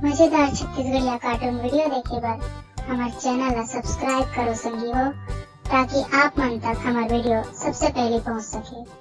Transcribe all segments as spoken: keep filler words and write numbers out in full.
मजेदार छत्तीसगढ़िया cartoon video देखे बर हमर चैनल ला सब्सक्राइब करो संगी हो, ताकि आप मन तक हमर वीडियो सबसे पहले पहुंच सके।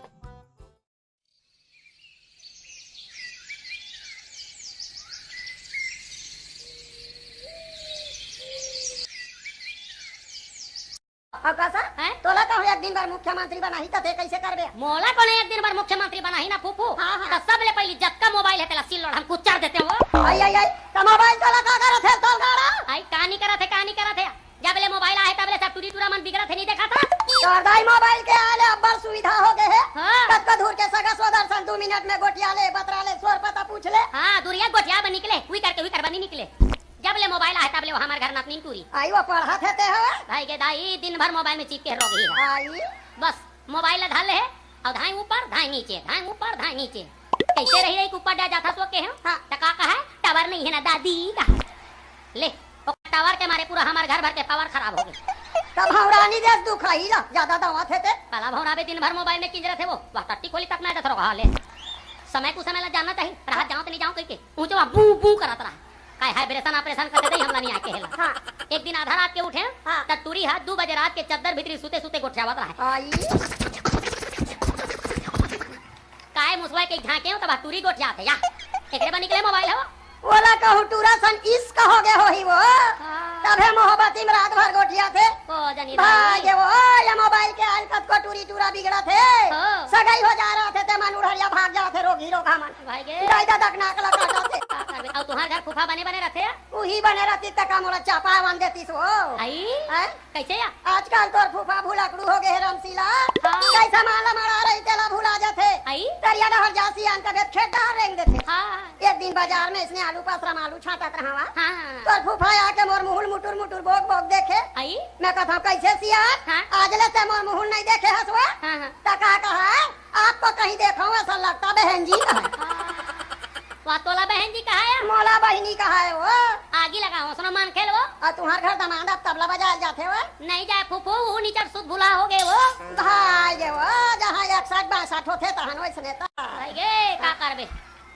अउ का सर? हैं? तोला कहूँ एक दिन बर मुख्यमंत्री बनाही त ते कइसे करबे? मोला कोने एक दिन बर मुख्यमंत्री बनाही ना फूफू। हाँ, हाँ। त सबले पहिली जतका मोबाइल हे तेला सिल्लोड़ हम कुचर देते हो। आई, आई, आई, त मोबाइल तोला का करत हे तोल गाड़ा? आई का नी करत हे, का नी करत हे? जब ले मोबाइल आहे तब ले सब टूरी टूरा मन बिगड़त हे, नी देखत हस? तोर दाई मोबाइल के आए ले अब्बड़ सुविधा हो गे हे। हाँ। कतका दूर के सगा सोदर सन दू मिनट में गोठिया ले, बतरा ले, सोर पता पूछ ले। हाँ, दूरिया गोठिया बा निकले, उई करके उई करबा नी निकले। जब ले मोबाइल आहे तब ले वो हमर घर नतनीन टूरी। आई वो पढ़त हे ते हवे? भाई के दाई दिन भर मोबाइल में चिपके रोगही हे। आई। बस मोबाइल ला धर ले हे अउ धाई ऊपर धाई नीचे, धाई ऊपर धाई नीचे। कइसे रही रही ऊपर जा जाथा सो के हे? हाँ। त का कहा हे? टावर नहीं है ना दादी कहा। ले, ओकर टावर के मारे पूरा हमर घर भर के पावर खराब हो गे। तब भौंरानी देस दुखाही ला, जादा दवाथे ते। काला भौंराबे दिन भर मोबाइल में किंजरत हे वो, वह टट्टी खोली तक ना देत रोगहा ले। समय कुछ समय ला जानना चाही, राहत जाओ त नहीं जाओ कहिके। ऊंचे वह बू बू करत रहा। काय हाइब्रेशन ऑपरेशन करते दई हमला नहीं आके हेला। हाँ। एक दिन आधा रात के उठे, हाँ। त टूरी हा दू बजे रात के चद्दर भीतरी सुते सुते गोठियावत रहा। आई। काय मुसवा के झांके हो तब टूरी गोठियात हे या। एकरे बा निकले मोबाइल हो। ओला कहूँ टूरा सन इश्क हो गे होही वो। हाँ। तभे मोहब्बती में रात भर गोठियात हे। ओ जनी भाई दाई। ये वो, ये मोबाइल के आयल कतको टूरी टूरा बिगड़त हे। हो। सगाई हो जा रहा थे ते मन उड़हरिया भाग जात हे रोगही रोगहा मन। भाई गे। दाई ददा के नाक ला काटत हे। का करबे? अउ तुहार घर फूफा बने बने रथे? उही बने रहती त का मोला चापा आवन देतीस वो। आई? हैं? कइसे या? आजकल तोर फूफा भुलक्कड़ू हो गे हे रमसीला। हाँ। कइसा माला मड़ा रही तेला भुला जाथे। आई? तरिया डहर जा सियान का बेत खेत डहर रेंग देथे। हाँ। एक दिन बाजार में इसने आलू पासरा में आलू छांटत रहावा। हाँ। तोर फूफा आके मोर मुहुल मुटुर मुटुर बोक बोक देखे। आई? मैं कथंव कइसे सियान? हाँ। आज ले ते मोर मुहुल नहीं देखे हस वो। हाँ, हाँ। त का कहा? आपको कहीं देखा हूँ ऐसा लगता बहन जी कहा। हाँ। वा तोला बहन जी कहा हे? मोला बहिनी कहा हे वो। आगी लगाओ, सुनो मान खेल वो। अउ तुहार घर दमांद अब तबला बजाए जाथे वो। नहीं जाए फूफू, वो निचट सुध भुला हो गे वो। भाई गे वो, जहाँ इकसठ बासठ होथे तहन वइसने त। भाई गे, का करबे?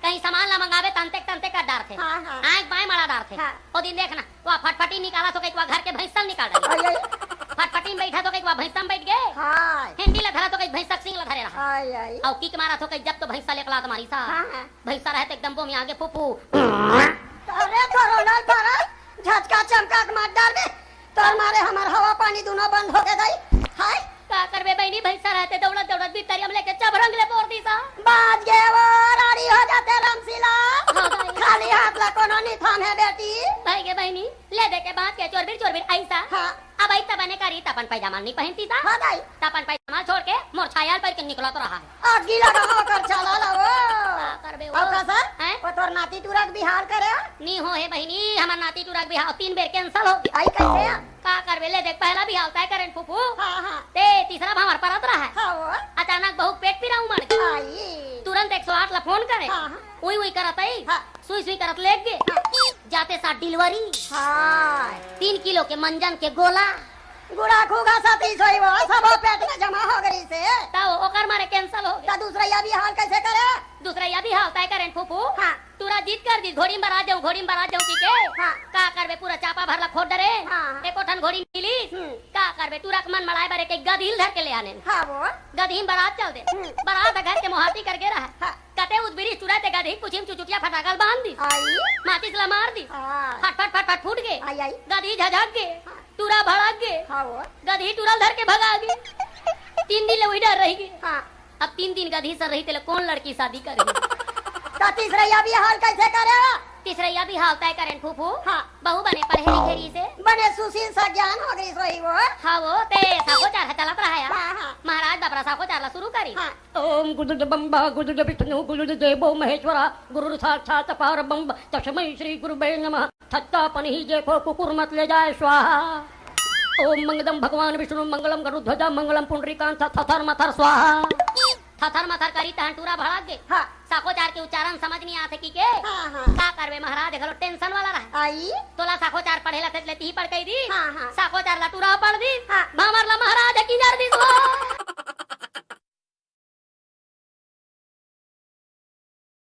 कहीं सामान ला मंगाबे तंते तंते कर डारथे। हाँ, हाँ। आँख बाएं मड़ा डारथे। हाँ। ओ दिन देखना, वा फटफटी निकाला तो कहीं वा घर के भैंसा निकाल डाली। आई, आई। फटफटी में बैठा तो कहीं वा भैंसा में बैठ गे। हाय। हिंडी ला धरा तो कहीं भैंसा के सिंग ला धरे रहा। आई, आई। अउ किक मारा तो कहीं जब तो भैंसा लेकला तुम्हारी सा। हाँ, हाँ। भैंसा रहे तो एकदम बोमी आगे फूफू। अरे कोरोना पर झटका चमका के मार डार दे। तोर मारे हमर हवा पानी दुनो बंद हो गे दाई। हाय। का करबे बहिनी, भैंसा रहते दौड़त दौड़त बितरिया में लेके चबरंग ले बोर दीसा। बाज गे वो, राड़ी हो जाते रमसीला। हाँ भाई। खाली हाथ ला कोनो नी थामे बेटी। भाई गे बहिनी, ले दे के बांध के चोरबिर चोरबिर अइसा। हाँ। अब आई तब बने करी, त अपन पैजामा नी पहनती सा। हाँ दाई। त अपन पैजामा छोड़ के मोर छाया ल पहिर के निकलत रहा है। आगी लगाओ ओकर चाला ला वो। का करबे वो? अउ का सर? हैं? वो तोर नाती टूरा के बिहाव करे? नी हो हे बहिनी, हमर नाती टूरा के बिहाव तीन बेर cancel हो गे। आई कइसे? का करबे, ले देख, पहला बिहाव तय करेन फूफू। हाँ, हाँ। ते तीसरा भांवर परत रहा है। हाँ वो। अचानक बहू के पेट पीरा उमड़ गे। आई। तुरंत एक सौ आठ ला फोन करे। हाँ, हाँ। उई उई करत आई। हाँ। सुई सुई करत लेग गे। हाँ। जाते साथ delivery। हाँ। तीन किलो के मंजन के गोला। गुड़ा खूगा सती सोई वो, सबो पेट में जमा हो गई से। तब ओकर मारे cancel हो गे। त दूसरा या बिहाव कइसे करे? दूसरा या बिहाव तय करेन फूफू। हाँ। टूरा जिद कर दी, घोड़ी में बरात जाऊं, घोड़ी में बरात जाऊं कहिके। हाँ। का करबे, पूरा चापा भर ला खोद डरे। हाँ, हाँ। एको ठन घोड़ी मिलिस। हम्म। का करबे, टूरा के मन मड़ाए बर एक गदही ल धर के ले आने। हाँ वो। गदही में बरात चल दे। हम्म। बरात घर के मोहाटी करके रहा। हाँ। कते उदबिरी टूरा ते गदही कुछी में चुचुटिया फटाका ल बांध दी। आई। माचिस ला मार दी। हाँ। फट फट फट फट फूट गे। आई, आई। गदही झझक गे। हाँ। टूरा भड़क गे। हाँ वो। गदही टूरा ल धर के भगा गे। तीन दिन ले वही डर रही गे। हाँ। अब तीन दिन गदही सन रही, तेला कोन लड़की शादी करही? त तीसरइया बिहाव कइसे करे? तीसरइया बिहाव तय करेन फूफू। हाँ। बहू बने पढ़े लिखे रहिसे। बने सुशील सज्ञान हो गई सोई वो। हाँ वो, ते साखोचार ह चलत रहा या। हाँ, हाँ। महाराज बपरा साखोचार ला शुरू करी। हाँ। ओम गुरुर्ब्रह्मा गुरुर्विष्णु गुरुर्देवो महेश्वरा गुरुर्साक्षात् परब्रह्म तस्मै श्री गुरुवे नमः। थत्ता पनही जेखो कुकुर मत ले जाए स्वाहा। ओम मंगलम भगवान विष्णु मंगलम गरुध्वजा मंगलम पुंडरीकांत थथर मथर स्वाहा। थथर मथर करी तहन टूरा भड़क गे। हाँ। साखोचार के उच्चारण समझ नहीं आथे कहिके। हाँ, हाँ। का करबे महाराज, घलो tension वाला रहा। आई। तोला साखोचार पढ़े ला थे, लेती ही पढ़ कही दी। हाँ, हाँ। साखोचार ला टूरा पढ़ दी। हाँ। भांवर ला महाराज किंजर दी।